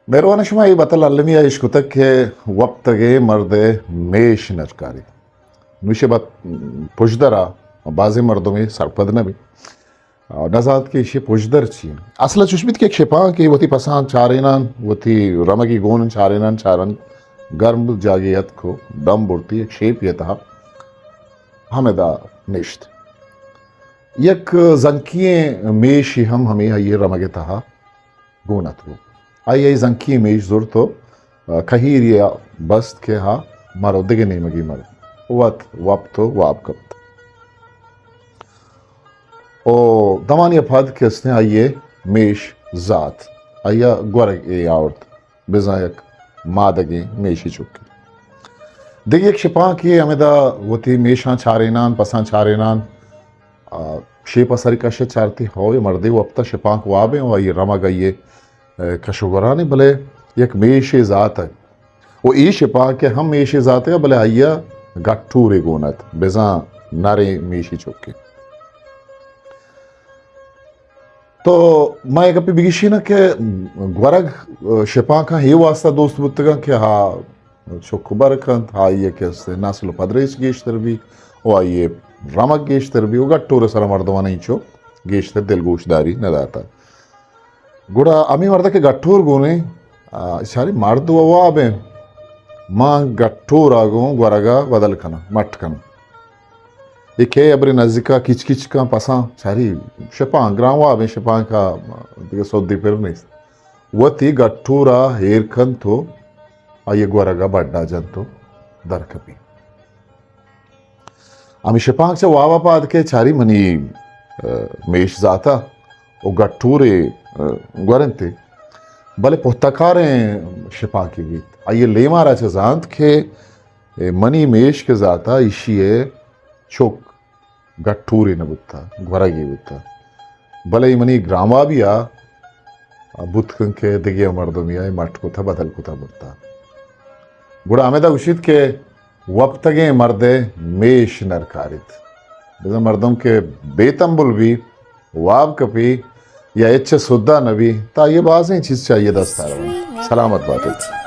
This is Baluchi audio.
مہروان، شما اے بتل المی ءَ اشکتگ کہ وپتگیں مردے میش نرکاری۔ نوشے بات پشدرا بازیں مردمے سرپد نہ بی۔ آ، نزانت کہ ایشی پژدر چی انت۔ اصل ءَ چوش بیت کہ یک شپانکے وتی پساں چارینان، وتی رمگی گون چارینان چارن، گرم جاگے اتک و دم برتی یک شیپے تہا ہمدا نشت۔ یک زنکی ئیں میشے ہم ہمے آئی رمگ تہا گون اتکو۔ آئی ءَ زنکی میش زرت و کہیری ءَ بست کہ ہا مرو، دگہ نیمگی مرو۔ وت وپت و واب کپت۔ او دمانی ءَ پد کہ استیں آئی ءِ میش زات، آئی ءَ گورگ اے آورت، بزاں یک مادگیں میشی چکے۔ دگہ یک شپانکے ہمدا وتی میشاں چارینان، پساں چارینان، آ، شیپ ءَ سری کشت، چارتی ہو، اے مردے وپتا، شپانک وابیں و آئی رمگ آئی ءِ، اے، کش و گورانی، بلے یک میشے زاتگ۔ و اے شپانک ہم میشے زاتگ، بلے آئی ءَ گٹورے گون ات، بزاں نریں میشی چکے۔ تو ما اے گپے بگشیناں کہ گورگ، اے، شپانکاں اے واسطہ دوست بوتگاں کہ ہا چک بر کنت، آئی ءِ کہ است نسل و پدریچ گیشتر بی و آئی ءِ رمگ گیشتر بی و گٹور ءِ سرا مردماں انچو گیشتر دلگوشداری نہ داتگ۔ گڑا ہمے مرد کہ گٹور گونیں، آ، چاری مرد و وابیں، ما گٹور ءَ گوں گورگ ءَ بدل کناں، مٹ کناں۔ اے کہ ابرے نزیکا کچ کچ کن پساں، چاری شپانک، گران وابیں شپانک ءَ دگہ سودے پر نیست۔ وتی گٹور ءَ ایر کنت و آئی ءِ گورگ ءَ بڈا جنت و در کپی۔ ہمے شپانک چہ واب ءَ پاد کہ چاری منی، اے، میش زاتا و گٹورے، اے، گورنتے، بلے پہتکاریں شپانکے بیت۔ آئی ءِ لیمارا چہ زانت کہ، اے، منی میش کہ زاتا ایشی ءِ چک گٹورے نہ بوتا، گورگے بوتا۔ بلے اے منی گرانوابی ءَ بوت کن کہ دگہ مردمے ءَ مٹ کتا، بدل کتا برتا۔ گڑا ہمدا گوشیت کہ وپتگیں مردے میش نرکاریت۔ بزاں مردم کہ بے تمبل بی، واب کپی یا ہچ سدا نہ بی، تا اے بازیں چیز چہ آئی دست ءَ روان۔ سلامت بات۔